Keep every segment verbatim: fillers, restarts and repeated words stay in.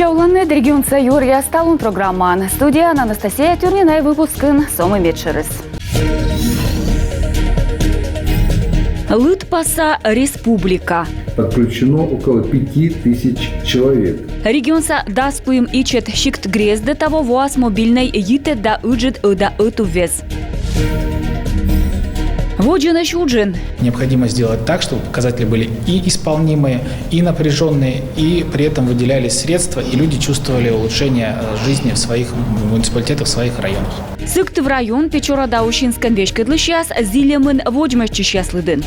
Оланныд «Регионса юӧръяс» талун программаын. Студияын Анастасия Тюрнина. И выпускын сӧмын медшӧрыс. Лыдпаса республика. Подключено около пяти тысяч человек. Регионса дас куим ичӧт сикт-грездӧ таво воас мобильнӧй йитӧд да ыджыд ӧда ӧтуввез. Водзынӧсь уджын. Необходимо сделать так, чтобы показатели были и исполнимые, и напряженные, и при этом выделялись средства, и люди чувствовали улучшение, э, жизни в своих муниципалитетах, в своих районах. Сыктыв район, Печора да Усинскӧн веськӧдлысьяс зільӧмын водзмӧстчысьяс лыдын.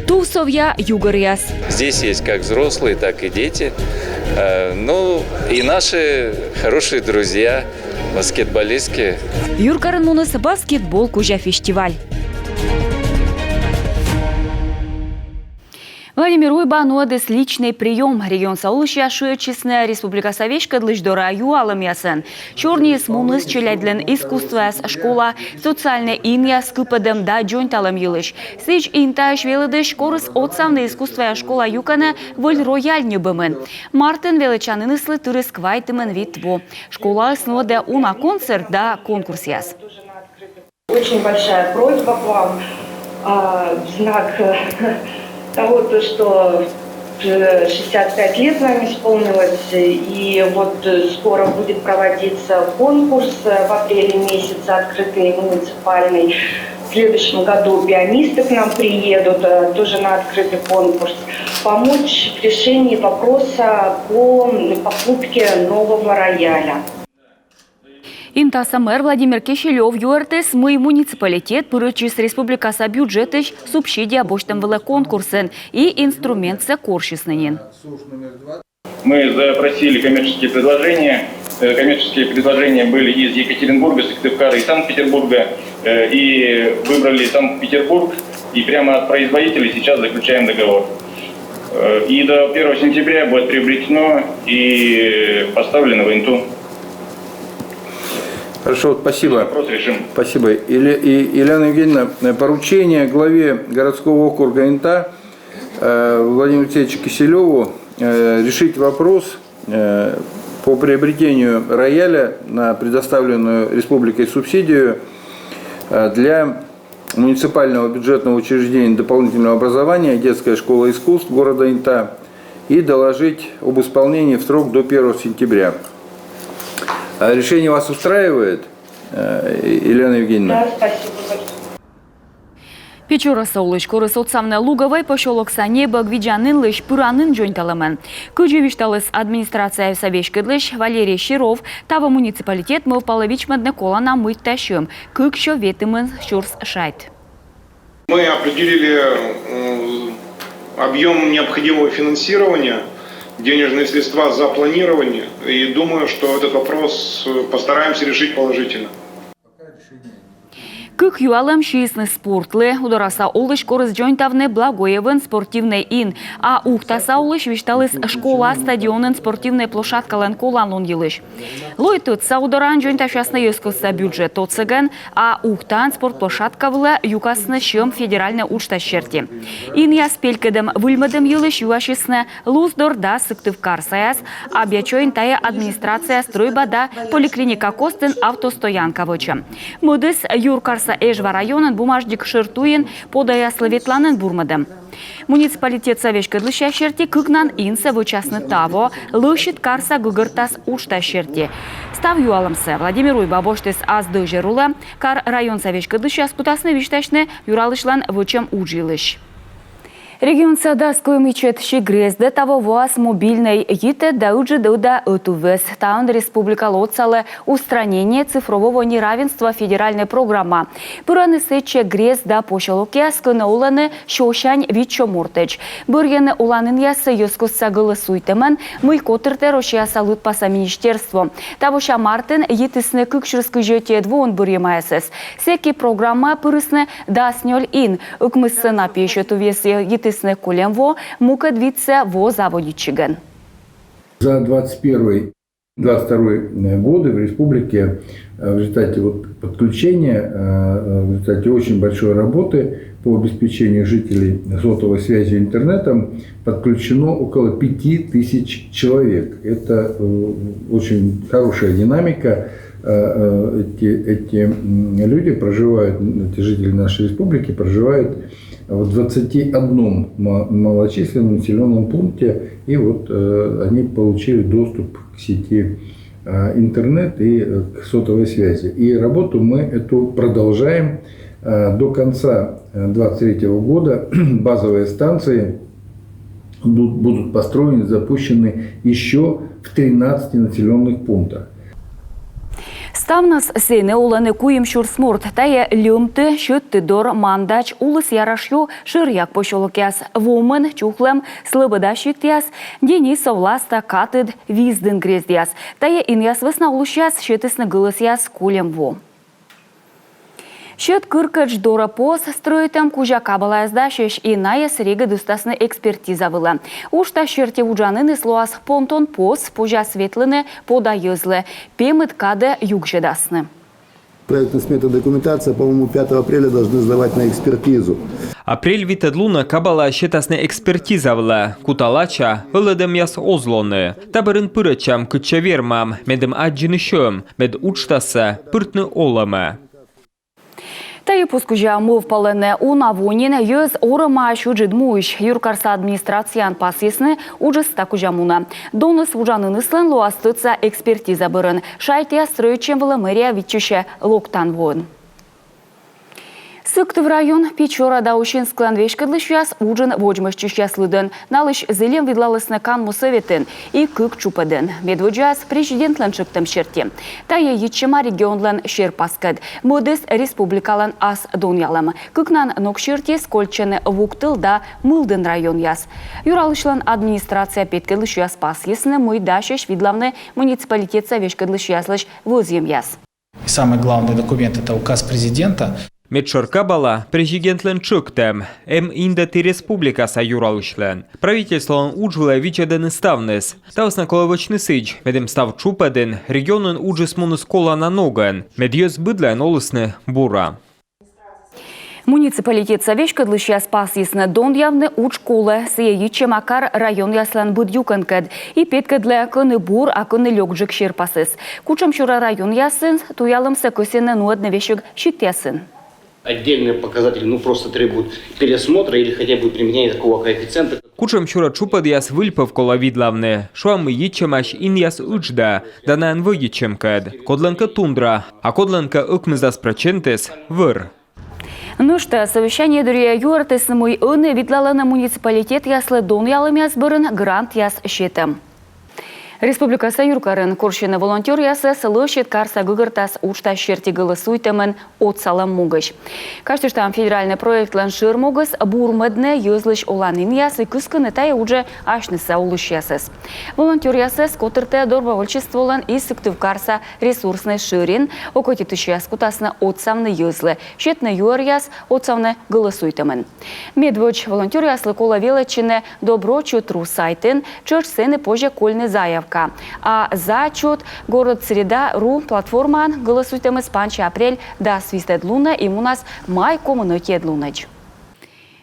Тувсовъя югӧръяс. Здесь есть как взрослые, так и дети. Э, ну, и наши хорошие друзья, баскетболистки. Юркарын муніс баскетбол кузя фестиваль. Владимир Уйба нуӧдіс личный приём. Регионса олысьяс шыӧдчисны республикаса веськӧдлысь дорӧ юалӧмъясӧн. Сёрниыс муніс челядьлӧн искусствояс школа, социальнӧй инъяс кыпӧдӧм да дзоньталӧм йылысь. Сідз, Интаысь велӧдысь корис отсавны искусствояс школа юкӧнӧ выль рояль ньӧбӧмын. Мартын велӧдчаніныслы тырис квайтымын вит во. Школаыс нуӧдӧ уна концерт да конкурсъяс. Очень большая просьба к вам, а, в знак, э, того, то, что, э, шестьдесят пять лет нам исполнилось, и вот, э, скоро будет проводиться конкурс, э, в апреле месяце, открытый муниципальный. В следующем году пианисты к нам приедут, э, тоже на открытый конкурс. Помочь в решении вопроса по покупке нового рояля. Интаса мэр Владимир Киселёв юӧртіс, мый муниципалитет пырӧдчис республикаса бюджетысь субсидия босьтӧм вылӧ конкурсын и инструментсӧ корсисны нин. Мы запросили коммерческие предложения. Э, коммерческие предложения были из Екатеринбурга, Сыктывкара и Санкт-Петербурга. Э, и выбрали Санкт-Петербург. И прямо от производителей сейчас заключаем договор. Э, и до первого сентября будет приобретено и поставлено в Инту. Хорошо, спасибо. Вопрос решим. Спасибо. Или-, и-, Елена Евгеньевна, э, поручение главе городского округа Инта, э, Владимиру Алексеевичу Киселёву, э, решить вопрос, э, по приобретению рояля на предоставленную республикой субсидию, э, для муниципального бюджетного учреждения дополнительного образования «Детская школа искусств» города Инта и доложить об исполнении в срок до первого сентября. А решение вас устраивает, э, Елена Евгеньевна? Да, спасибо большое. Печораса олысь корис отсавны Луговӧй посёлокса небӧг видзанінлысь пыранін дзоньталӧмӧн. Кыдзи висьталіс администрацияса веськӧдлысь Валерий Серов, таво муниципалитет мӧвпалӧ вичмӧдны колана мыйта сьӧм, кык сё ветымын сюрс шайт. Мы определили, м, объём необходимого финансирования, денежные средства запланированы, и думаю, что этот вопрос, э, постараемся решить положительно. Кык юалӧм сиисны спортлы. Удораса олысь корис дзоньтавны Благоевын спортивнӧй ин, а Ухтаса олысь висьталіс школа стадионын спортивнӧй площадкалӧн коланлун йылысь. Лой тӧдса, Удораын дзоньтасясны йӧзкостса бюджет отсӧгӧн, а Ухтаын спорт площадка вылӧ юкасны сьӧм федеральнӧй уджтас серти. Инъяс пелькӧдӧм-выльмӧдӧм йылысь юасисны Луздор да Сыктывкарсаяс, Абъячойын тайӧ администрация стрӧйба да поликлиника костын автостоянка вӧчӧм. Мӧдыс юркарса Эжва районын бумажник шӧр туйын подаяслы ветланін бурмӧдӧм. Муниципалитетса веськӧдлысьяс серти, кыкнан инсӧ вӧчасны таво, лӧсьыд карса гӧгӧртас уджтас серти. Став юалӧмсӧ Владимир Уйба босьтіс ас дӧзьӧр улӧ. Кар-районса веськӧдлысьяс кутасны висьтасьны юралысьлӧн вӧчӧм удж йылысь. Регионса дас куим ичӧт сикт-грездӧ таво воас мобильнӧй йитӧд да ыджыд ӧда ӧтуввез. Таын республикалы отсалӧ «Устранение цифрового неравенства» федеральнӧй программа. Пырӧны сэтчӧ грезд да посёлокъяс, кӧні олӧны сёсянь вит сё мортӧдз. Бӧрйӧны оланінъяссӧ йӧзкостса гӧлӧсуйтӧмӧн, мый котыртӧ Россияса лыдпаса министерство. Тавося мартын йитісны кык сюрс кызь ӧтиӧд воын бӧрйӧмаясӧс. Сэки программаӧ пырисны дас нёль ин, ӧкмыссӧ на пиысь ӧтувъяссӧ йитісны кольӧм во, мукӧд витсӧ во заводитчигӧн. За двадцать первый Двадцать второй годы в республике э, в результате вот подключения, э, э, в результате очень большой работы по обеспечению жителей сотовой связью интернетом подключено около пяти тысяч человек. Это э, очень хорошая динамика. Э, э, Эти, эти м, люди проживают, м, эти жители нашей республики проживают в двадцати одном ма- малочисленном населенном пункте, и вот э, они получили доступ к сети э, интернет и э, к сотовой связи. И работу мы эту продолжаем. Э, До конца э, двадцать третьего года базовые станции будут, будут построены, запущены еще в тринадцати населенных пунктах. Ставнас сэні олӧны куим сюрс морт. Тайӧ Льӧмты, Сьӧдтыдор, Мандач, Улыс Ярашъю, Шӧръяг посёлокъяс, Вомӧн, Чухлӧм, Слӧбӧда сиктъяс, Денисов, Ласта, Катыд, Виздын грездъяс. Тайӧ инъяс вӧсна олысьяс сетісны гӧлӧсъяс кольӧм во. Сьӧд кыркӧтш дорӧ пос стрӧитӧм кузя кабалаяс дасьӧсь, и найӧс регыд ыстасны экспертиза вылӧ. Уджтас серти вуджаніныс лоас понтон пос, позяс ветлыны пода йӧзлы, пемыд кадӧ югзьӧдасны. Проектно-сметная документация, по-моему, пятого апреля должны сдавать на экспертизу. Апрель витӧд лунӧ кабалаяс сетасны экспертиза вылӧ. Кута лача, ӧлӧдӧмъяс оз лоны. Та бӧрын пырӧдчам, кытчӧ вермам, медым аддзыны сьӧм, мед уджтассӧ пыртны олӧмӧ. Тайӧ пос кузя мӧвпалӧны. Уна во нин йӧз орӧмаӧсь ыджыд муысь. Юркарса администрацияын пасйисны, уджыс та кузя мунӧ. Доныс вуджаніныслӧн лоас тӧдса экспертиза бӧрын. Шайтъяс стрӧитчӧм вылӧ мэрия виччысьӧ локтан воын. Сыктыв район Печора да Усинсклӧн веськӧдлысьяс уджын водзмӧстчысьяс лыдын. Налысь зільӧм видлалісны канму сӧветын и кык тшупӧдын. Медводдзаыс президентлӧн тшӧктӧм серти. Тайӧ йитчӧма регионлӧн серпаскӧд. Мӧдыс республикалӧн ас донъялӧм. Кыкнан ног серти кольччӧны Вуктыл да Мылдін районъяс. Юралысьлӧн администрация петкӧдлысьяс пасйисны, мый дасьӧсь видлавны муниципалитетса веськӧдлысьяслысь вӧзйӧмъяс. И самый главный документ — это указ президента. Медшӧр кабала — президентлӧн тшӧктӧм, эм индӧд и республикаса юралысьлӧн. Правительстволӧн удж вылӧ видзӧдӧны ставныс. Та вӧсна колӧ вӧчны сідз, медым став тшупӧдын регионын уджыс муніс колана ногӧн, мед йӧз быдлаын олісны бура. Муниципалитетса веськӧдлысьяс пасйисны, донъявны удж колӧ, сійӧ йитчӧма кар-районъяслӧн быд юкӧнкӧд и петкӧдлӧ, кӧні бур, а кӧні лёкджык серпасыс. Кутшӧмсюрӧ районъясын туялӧмсӧ кӧсйӧны нуӧдны весиг сиктъясын. Отдельные показатели, ну, просто требуют пересмотра или хотя бы применения такого коэффициента. Кутшӧмсюрӧ тшупӧдъяс выльпӧв колӧ видлавны. Шуам, мый йитчӧмаӧсь инъяс ыджда да найӧн вӧдитчӧмкӧд. Кодлӧнкӧ тундра, а кодлӧнкӧ ӧкмысдас прӧчентыс вӧр. Нӧшта совещание дырйи юӧртісны, мый ӧні видлалӧны муниципалитетъяслы донъялӧмъяс бӧрын грантъяс сетӧм. Республикаса юркарын корсьӧны волонтёръясӧс лӧсьыд карса гӧгӧртас уджтас серти гӧлӧсуйтӧмын отсалӧм могысь. Казьтыштам, федеральнӧй проектлӧн шӧр могыс — бурмӧдны йӧзлысь оланінъяс и кыскыны тайӧ уджӧ асьнысса олысьясӧс. Волонтёръясӧс котыртӧ добровольчестволӧн и Сыктывкарса ресурснӧй шӧрин. Окотитысьяс кутасны отсавны йӧзлы, сетны юӧръяс, отсавны гӧлӧсуйтӧмын. Медводз волонтёръяслы колӧ велӧдчыны добро чут ру сайтын, тшӧтш сэні позьӧ кольны заявка. А зачёт город среда ру платформаын. Гӧлӧсуйтӧмыс пансьӧ апрель дас витӧд лунӧ и мунас май комын ӧтиӧд лунӧдз.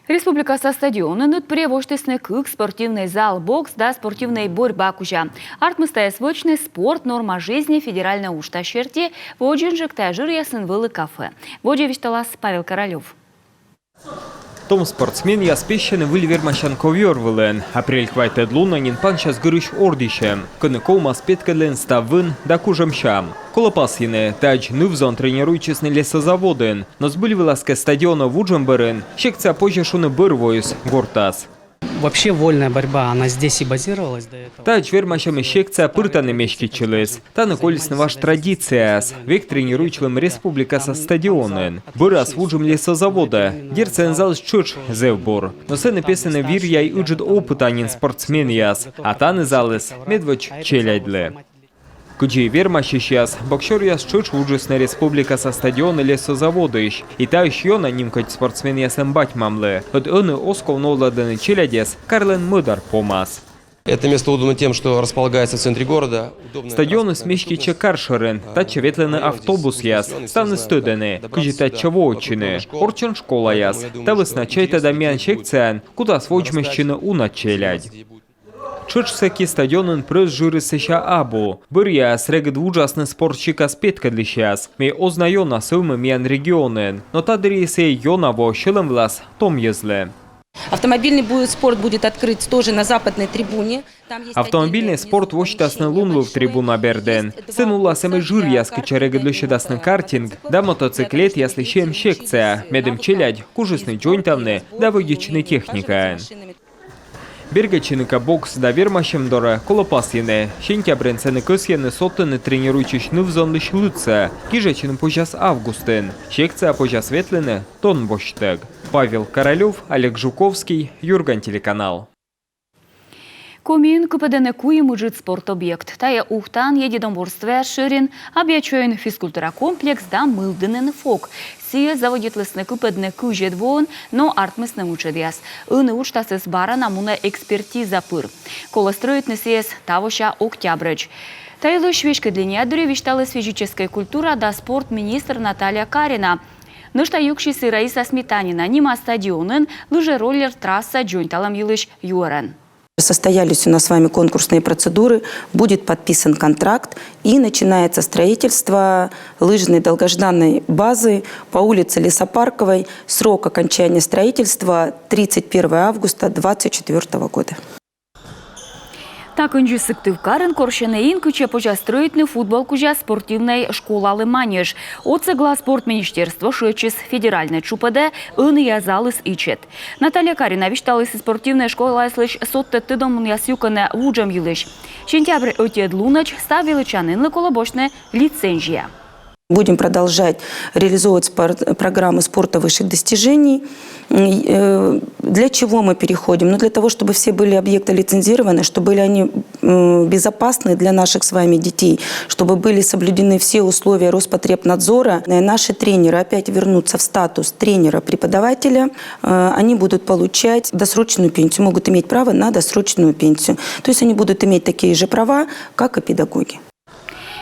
Республикаса стадионын ӧтпырйӧ восьтісны кык спортивнӧй зал бокс да спортивнӧй борьба кузя. Артмис тайӧс вӧчны «Спорт — норма жизни» федеральнӧй уджтас серти. Водзынджык тайӧ жыръясын вӧлі кафе. Водзӧ висьталас Павел Королёв. Том спортсменъяс пессьӧны выль вермасян ковёр вылын. Апрель квайтӧд лунӧ нин пансяс гырысь ордйысьӧм, кӧні ковмас петкӧдлыны став вын да кужӧмсям. Колӧ пасйыны, тадз ныв-зон тренируйтчисны лесозаводын. Но збыльвылас кӧ, стадионӧ вуджӧм бӧрын секция, позьӧ шуны, бӧр воис гортас. Вообще вольная борьба, она здесь и базировалась до этого. Тадз вермасьӧмыс секция пыр тані меститчыліс. Тані колисны важ традицияяс. Век тренируйтчылім республикаса стадионын. Бӧрас вуджим лесозаводӧ. Дерт, сэн залыс тшӧтш зэв бур. Но сэні песӧны вир-яй ыджыд опыта нин спортсменъяс. А тані залыс медводз челядьлы. Кыдзи вермасьысьяс, боксёръяс тшӧтш вуджисны республикаса стадионӧ лесозаводысь. И таысь ёна нимкодь спортсменъяслӧн бать-мамлы. Ӧд ӧні оз ков новлӧдлыны челядьӧс карлӧн мӧдар помас. Это место удобно тем, что располагается в центре города. Удобно. Стадионыс меститчӧ кар шӧрын. Татчӧ ветлӧны автобусъяс. Ставныс тӧдӧны, кыдзи татчӧ воӧдчыны. Орччӧн школаяс. Та вӧсна чайтӧда, миян секцияын кутас водзмӧстчыны уна челядь. Тшӧтш сэки стадионын прӧст жырыс сэсся абу. Бӧръяяс регыд вуджасны спорт сикас петкӧдлысьяс, мый оз на ёна сӧвмы миян регионын. Но та дырйи сійӧ ёна воӧ сьӧлӧм вылас том йӧзлы. Автомобильный бу-, спорт будет открыт тоже на западной трибуне. Автомобильнӧй спорт восьтасны лунвыв трибуна бердын. Сэн улас эмӧсь жыръяс, кытчӧ регыд лӧсьӧдасны картинг да мотоциклетъяслы сиӧм секция, медым челядь кужисны дзоньтавны да вӧдитчыны техникаӧн. Бергӧдчыны кӧ бокс да вермасьӧм дорӧ, колӧ пасйыны. Сентябрын сэні кӧсйӧны содтыны тренируйтчысь ныв-зонлысь лыдсӧ. Гижӧдчыны позяс августын. Секцияӧ позяс ветлыны тон босьттӧг. Павел Королёв, Олег Жуковский, «Юрган» телеканал. Комиын кыпӧдӧны куим ыджыд спорт объект. Тайӧ Ухтаын егит домборствояс шӧрин, Абъячойын физкультура комплекс да Мылдінын ФОК. Сійӧс заводитлісны кыпӧдны кызьӧд воын, но артмисны мытшӧдъяс. Ӧні уджтасыс бара на мунӧ экспертиза пыр. Колӧ стрӧитны сійӧс тавося октябрӧдз. Та йылысь веськӧдлӧмъя дырйи висьталіс физическӧй культура да спорт министр Наталья Карина. Нӧшта юксис и Раиса Сметанина нима стадионын лыжероллер трасса дзоньталӧм йылысь юӧрӧн. Состоялись у нас с вами конкурсные процедуры, будет подписан контракт и начинается строительство лыжной долгожданной базы по улице Лесопарковой. Срок окончания строительства тридцать первое августа двадцать четвёртого года. Та кындзи Сыктывкарын корсьӧны ин, кытчӧ позяс стрӧитны футбол кузя спортивнӧй школалы манеж. Отсӧгла спорт министерство шыӧдчис федеральнӧй тшупӧдӧ, ӧнія залыс ичӧт. Наталья Карина висьталіс, спортивнӧй школаяслысь содтӧд тӧдӧмлунъяс юкӧнӧ вуджӧм йылысь. Сентябрь ӧтиӧд лунӧдз став велӧдчанінлы колӧ босьтны лицензия. Будем продолжать реализовывать спор-, программы спорта высших достижений. М, э, для чего мы переходим? Ну, для того, чтобы все были объекты лицензированы, чтобы были они, м, безопасны для наших с вами детей, чтобы были соблюдены все условия Роспотребнадзора. Э, наши тренеры опять вернутся в статус тренера-преподавателя. Э, они будут получать досрочную пенсию, могут иметь право на досрочную пенсию. То есть они будут иметь такие же права, как и педагоги.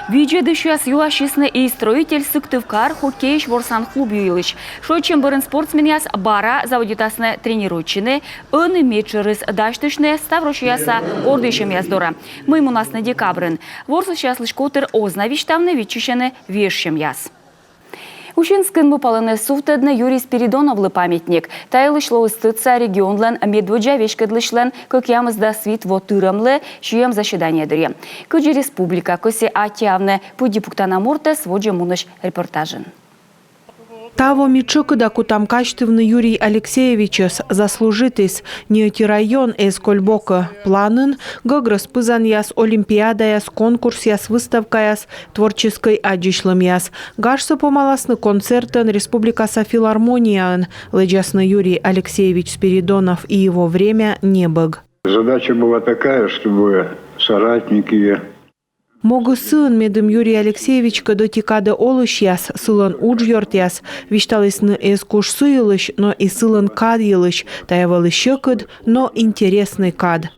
Видзӧдысьяс юасисны и «Строитель» Сыктывкар хоккейысь ворсан клуб йылысь. Шойччӧм бӧрын спортсменъяс бара заводитасны тренируйтчыны, ӧні медшӧрыс дасьтысьны ставроссияса ордйысьӧмъяс дорӧ, мый мунасны декабрын. Ворсысьяслысь котыр оз на висьтавны, виччысьӧны вежсьӧмъяс. Усинскын мӧвпалӧны сувтӧдны Юрий Спиридоновлы памятник. Та йылысь лоис тӧдса регионлӧн медводдза веськӧдлысьлӧн кӧкъямысдас вит во тырӧмлы сиӧм заседание дырйи. Кыдзи республика кӧсйӧ аттьӧавны пыдди пуктана мортӧс, водзӧ мунысь репортажын. Таво ми тшӧкыда кутам казьтывны Юрий Алексеевичӧс, заслужитіс. Ни ӧти район эз коль бокӧ. Планын — гӧгрӧс пызанъяс, олимпиадаяс, конкурсъяс, выставкаяс, творческӧй аддзысьлӧмъяс. Гажсӧ помаласны концертӧн республикаса филармонияын. Лэдзасны «Юрий Алексеевич Спиридонов и его время» небӧг. Задача была такая, чтобы соратники... Могыс сыын, медым Юрий Алексеевичкӧд ӧти кадӧ олысьяс, сылӧн уджъёртъяс, висьталісны эз куш сы йылысь, но и сылӧн кад йылысь. Тайӧ вӧлі сьӧкыд, но интереснӧй кад.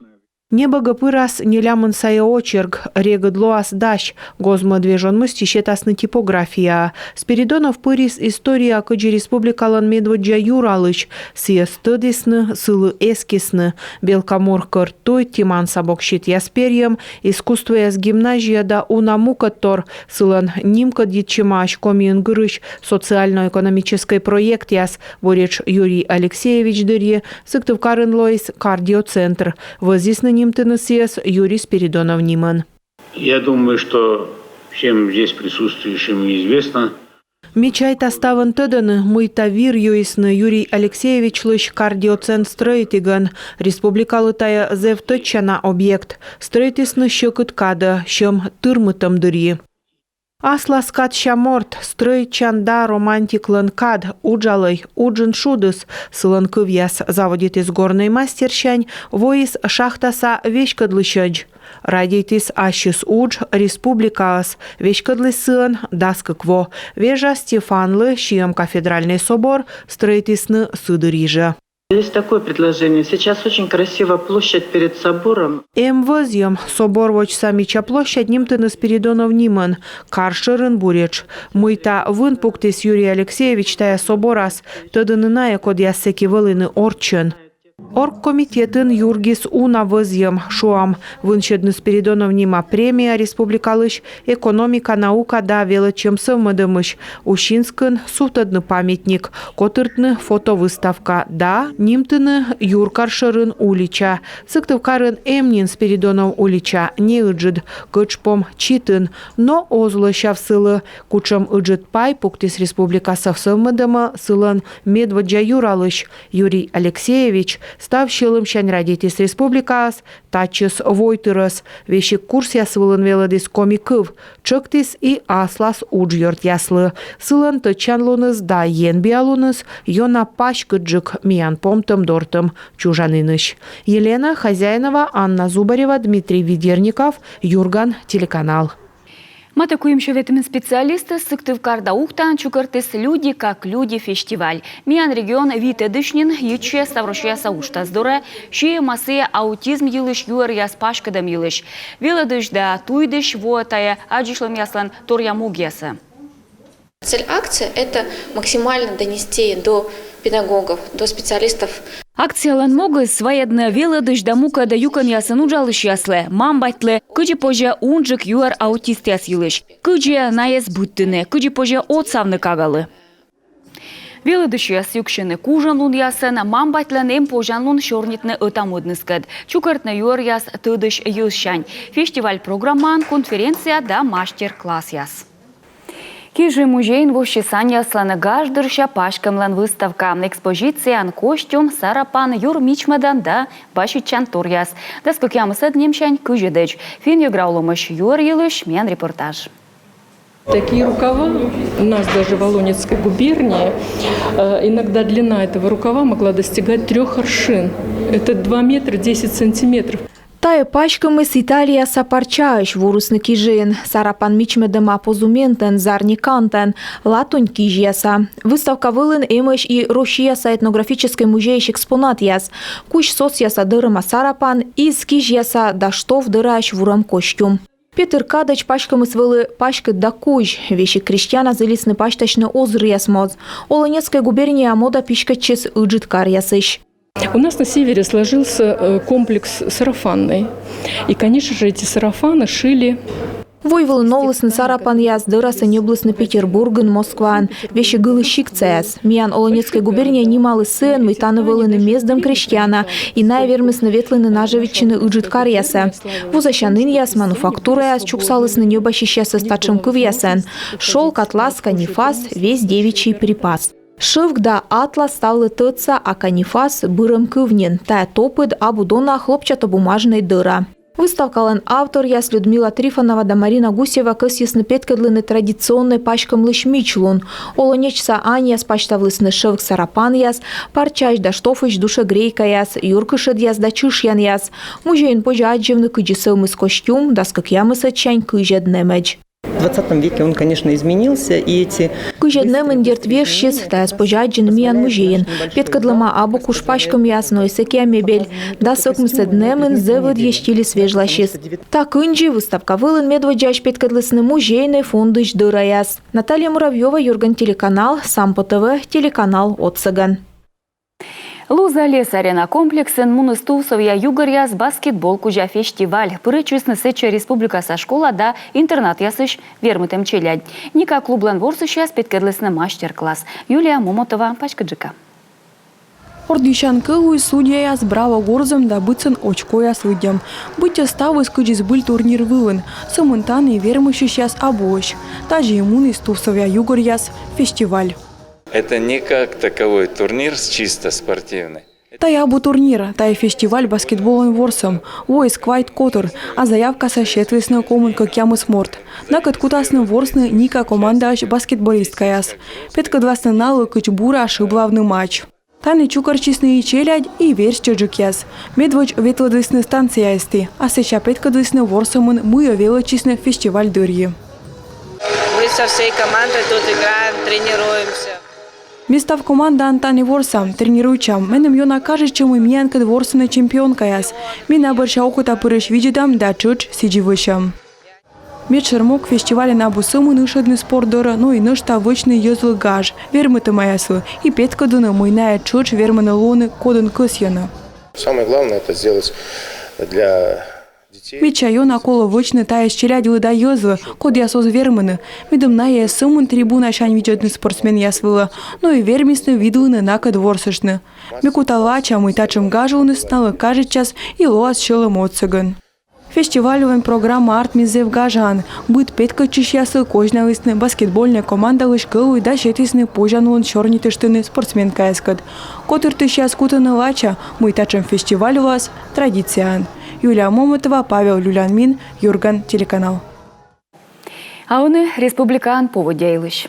Небӧгӧ пырас нелямын сайӧ очерк, регыд лоас дась, гоз-мӧд вежон мысти сетасны типографияӧ. Спиридонов пырис историяӧ кыдзи республикалӧн медводдза юралысь. Сійӧс тӧдісны, сылы эскисны. Белкомор кӧрт туй, Тиманса бокситъяс перйӧм, искусствояс гимназия да уна мукӧдтор. Сылӧн нимкӧд йитчӧмаӧсь Комиын гырысь социально-экономическӧй проектъяс. Буретш Юрий Алексеевич дырйи Сыктывкарын лоис кардиоцентр. Вӧзйисны нимтыны сійӧс Юрий Спиридонов нимӧн. Я думаю, что всем здесь присутствующим известно. Ме чайта, ставӧн тӧдӧны, мыйта вир юисны Юрий Алексеевичлысь кардиоцентр стрӧитігӧн. Республикалы тайӧ зэв тӧдчана объект. Стрӧитісны сьӧкыд кадӧ, сьӧм тырмытӧм дырйи. Аслас кадся морт, стрӧитчан да романтиклӧн кад, уджалӧй, уджын шудыс, сылӧн кывъяс. Заводитіс горнӧй мастерсянь, воис шахтаса веськӧдлысьӧдз. Радейтіс ассьыс удж, республикаӧс, веськӧдліс сыӧн дас кык во. Вежа Стефанлы сиӧм кафедральнӧй собор стрӧитісны сы дырйи жӧ. Есть такое предложение. Сейчас очень красивая площадь перед собором. Эм вӧзйӧм: собор водзса мича площадь нимтӧны Спиридонов нимӧн. Кар шӧрын буретш. Мый та вын пуктіс Юрий Алексеевич тайӧ соборас, тӧдӧны найӧ, кодъяс сэки вӧліны орччӧн. Оргкомитетын юргис уна вӧзйӧм, шуам: вынсьӧдны Спиридонов нима премия республикалысь экономика, наука да велӧдчӧм сӧвмӧдӧмысь, Усинскын сувтӧдны памятник, котыртны фотовыставка да нимтыны юркар шӧрын улича. Сыктывкарын эм нин Спиридонов улича, неыджыд, кӧджпом читын, но оз лӧсяв сылы. Кутшӧм ыджыд пай пуктіс республикаса сӧвмӧдӧмӧ сылӧн медводдза юралысь. Юрий Алексеевич став сьӧлӧмсянь радейтіс республикаас татчӧс войтырӧс. Весиг курсъяс вылын велӧдіс коми кыв, тшӧктіс и аслас уджъёртъяслы. Сылӧн тӧдчанлуныс да енбиалуныс ёна паськыдджык миян помтӧм-дортӧм чужанінысь. Елена Хозяинова, Анна Зубарева, Дмитрий Ведерников, «Юрган» телеканал. Матӧ куим сё ветымын специалистӧс Сыктывкар да Ухтаын чукӧртіс «Люди как люди» фестиваль. Миян регион витӧдысь нин йитчӧ Ставроссияса уджтас дорӧ, сиӧма сійӧ аутизм йылысь юӧръяс паськӧдӧм йылысь. Велӧдысь да туйдысь воӧ тайӧ аддзысьлӧмъяслӧн торъя могъясӧ. Цель акции — это максимально донести до педагогов, до специалистов. Акциялӧн могыс — вайӧдны велӧдысь да мукӧд юкӧнъясын уджалысьяслы, мам-батьлы, кыдзи позьӧ унджык юӧр аутистъяс йылысь, кыдзи найӧс быдтыны, кыдзи позьӧ отсавны кагалы. Велӧдысьяс юксьӧны кужанлунъясӧн, мам-батьлӧн эм позянлун сёрнитны ӧта-мӧдныскӧд, чукӧртны юӧръяс тӧдысь йӧзсянь. Фестиваль программаын конференция да мастер-классъяс. Кижи музейын воссис аньяслӧн гаждырся паськӧмлӧн выставка. Экспозицияын костюм, сарапан, юр мичмӧдан да баситчан торъяс. Дас кӧкъямысӧд нэмсянь кызьӧдӧдз. Финн-йӧгра олӧмысь юӧр йылысь миян репортаж. Такие рукава у нас даже в Олонецкой губернии, э, иногда длина этого рукава могла достигать трёх аршин. Это два метра десять сантиметров. Тайӧ паськӧмыс Италияса парчаысь, вурисны кижиын. Сарапан мичмӧдӧма позументӧн, зарни кантӧн, латунь кизьяса. Выставка вылын эмӧсь и Россияса этнографическӧй музейысь экспонатъяс: кузь сосъяса дӧрӧма сарапан, из кизьяса да штоф дӧраысь вурӧм костюм. Петыр кадӧдз паськӧмыс вӧлі паськыд да кузь. Весиг крестьяна зілисны пасьтасьны озыръяс моз. Олонецкӧй губернияӧ мода писькӧдчис ыджыд каръясысь. У нас на севере сложился, э, комплекс сарафанный. И, конечно же, эти сарафаны шили. Войвылын новлісны сарапанъяс, дӧрасӧ ньӧблісны Петербургын, Москваын, весиг ылі сиктсаяс. Миян Олонецкӧй губерния нималіс сыӧн, мый тані вӧліны мездӧм крестьяна, и найӧ вермисны ветлыны нажӧвитчыны ыджыд каръясӧ. Вузасянінъяс, мануфактураяс чуксалісны ньӧбасьысьясӧс татшӧм кывъясӧн: шёлк, атлас, канифас, весь девичий припас. Шӧвк да атлас ставлы тӧдса, а канифас бырӧм кыв нин. Тайӧ топыд, абу дона, хлопчатобумажнӧй дӧра. Выставкалӧн авторъяс Людмила Трифонова да Марина Гусева кӧсйисны петкӧдлыны традиционнӧй паськӧмлысь мичлун. Олӧнечса аньяс пасьтавлісны шӧвк сарапанъяс, парчаысь да штофысь душегрейкаяс, юркышӧдъяс да чышъянъяс. Музейын позьӧ аддзывны, кыдзи сӧвмис костюм дас кӧкъямысӧдсянь кызьӧд нэмӧдз. В двадцатом веке он, конечно, изменился, и эти... Кызьӧд нэмын, дерт, вежсис, тайӧс позьӧ аддзыны миян музейын. Петкӧдлӧма абу куш паськӧмъяс, но и сэкся мебель. Дас ӧкмысӧд нэмын зэв ӧдйӧ стильыс вежласис. Та кындзи выставка вылын медводдзаысь петкӧдлісны музейнӧй фондысь дӧраяс. Наталья Муравьёва, «Юрган» телеканал, Сампо ТВ, телеканал отсӧгӧн. Луза «Лес-Арена» комплексын муніс тувсовъя югӧръяс баскетбол кузя фестиваль. Пырӧдчисны сэтчӧ республикаса школа да интернатъясысь вермытӧм челядь. «Ника» клублӧн ворсысьяс петкӧдлісны мастер-класс. Юлия Момотова паськыдджыка. Ордйысян кӧ луис судьяяс браво горзӧм да быдсӧн очкояс лыддьӧм. Быттьӧ ставыс кыдзи збыль турнир вылын, сӧмын тані вермысьысьяс абуӧсь. Тадзи и муніс тувсовъя югӧръяс фестиваль. Это не как таковой турнир с чисто спортивный. Тайӧ абу турнир, тайӧ фестиваль баскетболӧн ворсӧм. Воис квайт котыр, а заявкасӧ сетлісны комын кӧкъямыс морт. Накӧд кутасны ворсны «Ника» командаысь баскетболисткаяс. Петкӧдласны налы, кыдз бура шыблавны мяч. Тані чукӧртчисны и челядь, и верстьӧджыкъяс. Медводз ветлӧдлісны станцияысті, а сэсся петкӧдлісны ворсӧмын, мыйӧ велӧдчисны фестиваль дырйи. Мы со всей командой тут играем, тренируемся. Ми став командаӧн тані ворсам, тренируйтчам. Меным ёна кажитчӧ, мый миянкӧд ворсӧны чемпионкаяс. Ми на бӧрся окотапырысь видзӧдам да тшӧтш сідзи вӧчам. Медшӧр мог фестивальын абу сӧмын ышӧдны спорт дорӧ, но и нӧшта вӧчны йӧзлы гаж вермытӧмаяслы и петкӧдлыны, мый найӧ тшӧтш вермӧны лоны, кодӧн кӧсйӧны. Самое главное это сделать для детей. Медся ёна колӧ вӧчны тайӧс челядьлы да йӧзлы, кодъяс оз вермыны. Медым найӧ эз сӧмын трибунасянь видзӧдны спортсменъяс вылӧ, но и вермисны видлыны, накӧд ворсыштны. Ме кута лача, мый татшӧм гажлуныс налы кажитчас и лоас сьӧлӧм отсӧгӧн. Фестивальлӧн программа артмис зэв гажаӧн. Быд петкӧдчысьяслы козьналісны баскетбольнӧй командалысь кӧлуй да сетісны позянлун сёрнитыштны спортсменкаяскӧд. Котыртысьяс кутӧны лача, мый татшӧм фестиваль лоас традицияӧн. Юлия Момотова, Павел Люлянмин, «Юрган» телеканал. А ӧні республикаын поводдя йылысь.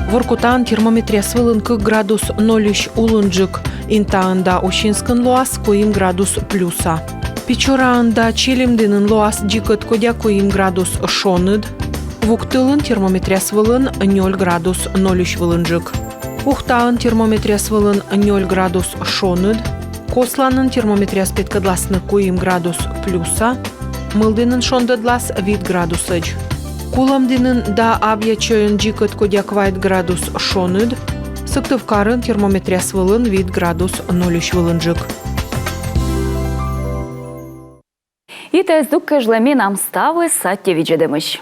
Воркутаын термометръяс вылын кык градус нольысь улынджык, Интаын да Усинскын лоас куим градус плюса. Печораын да Чилимдінын лоас дзикӧд кодя куим градус шоныд. Вуктылын термометръяс вылын нёль градус нольысь вылынджык. Ухтаын термометръяс вылын нёль градус шоныд. Косланын термометръяс петкӧдласны куим градус плюса. Мылдінын шондӧдлас вит градусӧдз. Кулӧмдінын да Абъячойын дзикӧд кодя квайт градус шоныд. Сыктывкарын термометръяс вылын вит градус нольысь вылынджык. И тайӧ здук кежлӧ менам ставыс. Аттьӧ видзӧдӧмысь.